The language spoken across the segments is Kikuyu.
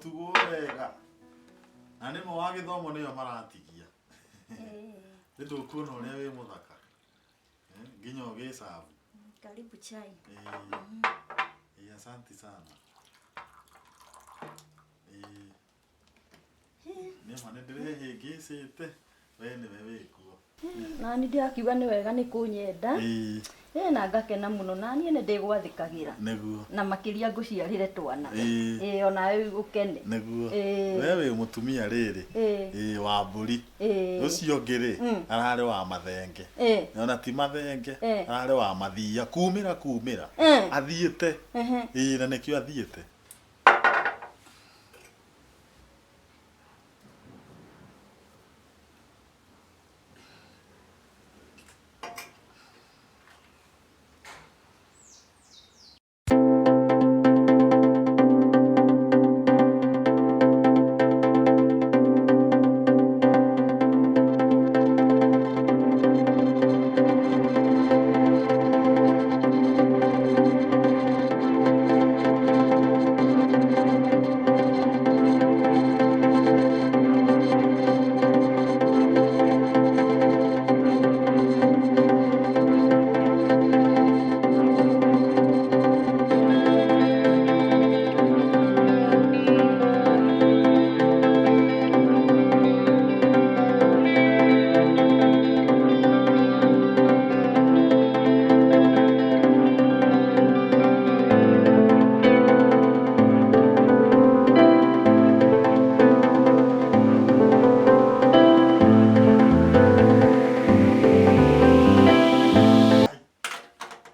Gũtugwo wega. Na nĩmo wa gĩthomo nĩyo maratigia. Nĩ ndũkuona ũrĩa wĩ mũthaka. Eh, nginya ũgĩcabu. Karibu chai. Eh, eh, asante sana. Eh. Nĩ ma nĩ ndĩrehĩngĩcĩte. We nĩwe wĩkuo. Nani ndĩrakiuga nĩ wega nĩ kũnyenda. Ĩĩ, Ĩ na ngakena mũno na niĩ nĩ ndĩgwathĩkagĩra. nĩguo. Na makĩria ngũciarĩre twana. Ĩĩ. Ĩ onawe ũkene. Nĩguo. Ĩĩ. We wĩ mũtumia rĩrĩ. Ĩĩ. Ĩĩ, wa mbũri. Ĩĩ. Ũcio ũngĩ rĩ, ararĩ wa mathenge. Ĩĩ. Ona ti mathenge, Ĩĩ. ararĩ wa mathia, kumĩra kumĩra. Ĩĩ. Athiĩte. Ehe. Ĩĩ, na nĩkĩo athiĩte.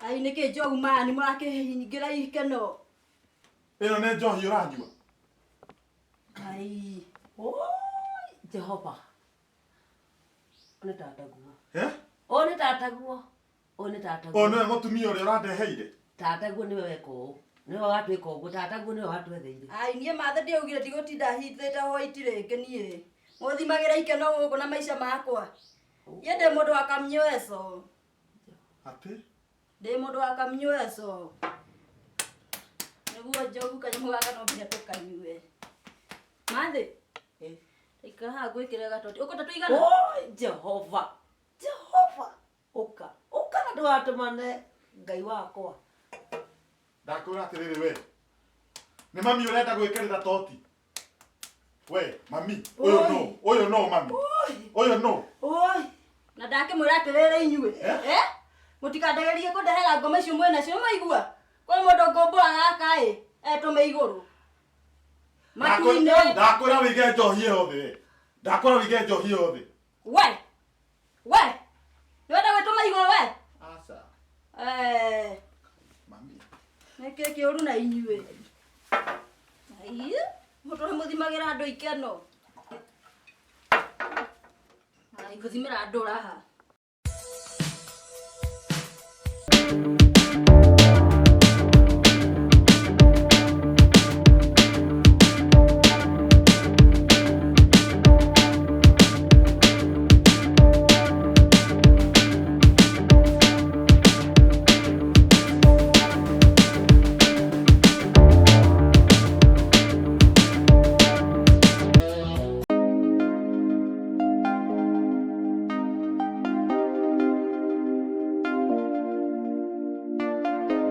Ai nĩkĩ njogu mani mũrakĩhingĩra ikeno. Ĩno nĩ njohi ũranyua? Ai. Oi, Jehova. Nĩ tataguo. Eh? Ũyũ nĩ tataguo. Ũyũ nĩ tataguo. Ũyũ nĩwe mũtumia ũrĩa ũrandeheire? Tataguo nĩwe weka ũũ. Nĩwe watwĩka ũguo. Tataguo nĩwe watwetheire. Ai niĩ mathe ndiaugire ndigũtinda hithĩte hwaiti rĩngĩ niĩ. Mũthimagĩra ikeno gũkũ na maica makwa. Niĩ ndĩ mũndũ wa kamnyweco. Atĩ? Ndĩ mũndũ wa kamnyweco. Nĩguo njogu kanyamũ gaka no nginya tũkanyue. Mathĩ. Eh. Ikara haha ngwĩkĩre gatoti. Ũkwenda tũigana? Oi, Jehova. Jehova. Ũka. Ũka na ndũgatũmane Ngai wakwa. Ndakwĩra atĩrĩrĩ we. Nĩ mami ũrenda gwĩkĩrĩra toti. We, mami, ũyũ Oi. no, ũyũ no mami. Ũyũ no. Oi. Na ndakĩmwĩra atĩrĩrĩ inyuĩ. Eh? Eh? Mũtikandagerie kũndehera ngoma icio mwĩ nacio nĩmwaigua? Kwĩ mũndũ ngũmbũra gaka ĩ, etũme igũrũ. Matu-inĩ. Ndakwĩra wĩige njohi ĩyo thĩ. we. Ndakwĩra wĩige njohi ĩyo thĩ. We. We. Nĩwenda gwĩtũma igũrũ we? Aca. Eh. Mami. Nĩkĩ kĩũru na inyuĩ? Ai, mũtũre mũthimagĩra andũ ikeno. Ai, ngũthimĩra andũ raha.